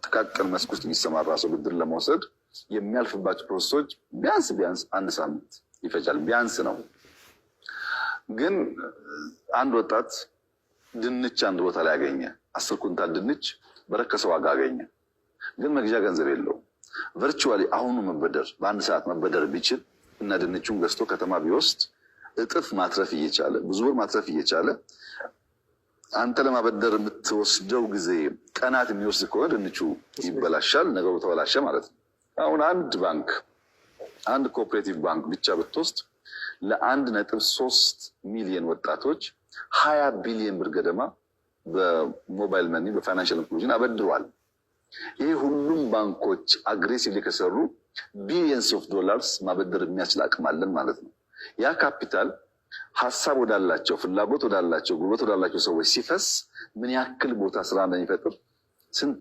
ጥቃቅን መስክ ውስጥ የሚሰማራ ሰው ብድር ለመውሰድ የሚያልፍባቸው process ኦች ቢያንስ ቢያንስ አንድ ሳምንት ይፈጃል። ቢያንስ ነው። ግን አንድ ወጣት ድንች አንድ ቦታ ላይ አገኘ፣ 10 ኩንታል ድንች በረከሰ ዋጋ አገኘ፣ ግን መግዣ ገንዘብ የለውም። Virtually አሁኑ መበደር፣ በአንድ ሰዓት መበደር ቢችል እና ድንቹን ገዝቶ ከተማ ቢወስድ እጥፍ ማትረፍ እየቻለ፣ ብዙ ብር ማትረፍ እየቻለ፣ አንተ ለማበደር የምትወስደው ጊዜ ቀናት የሚወስድ ከሆነ ድንቹ ይበላሻል፣ ነገሩ ተበላሸ ማለት ነው። አሁን አንድ ባንክ፣ አንድ cooperative ባንክ ብቻ ብትወስድ ለ1.3 ሚሊዮን ወጣቶች 20 ቢሊዮን ብር ገደማ በ mobile money በ financial inclusion አበድሯል። ይህ ሁሉም ባንኮች aggressively ከሰሩ billions of dollars ማበደር የሚያስችል አቅም አለን ማለት ነው። ያ ካፒታል ሀሳብ ወዳላቸው፣ ፍላጎት ወዳላቸው፣ ጉልበት ወዳላቸው ሰዎች ሲፈስ ምን ያክል ቦታ ስራ እንደሚፈጥር ስንት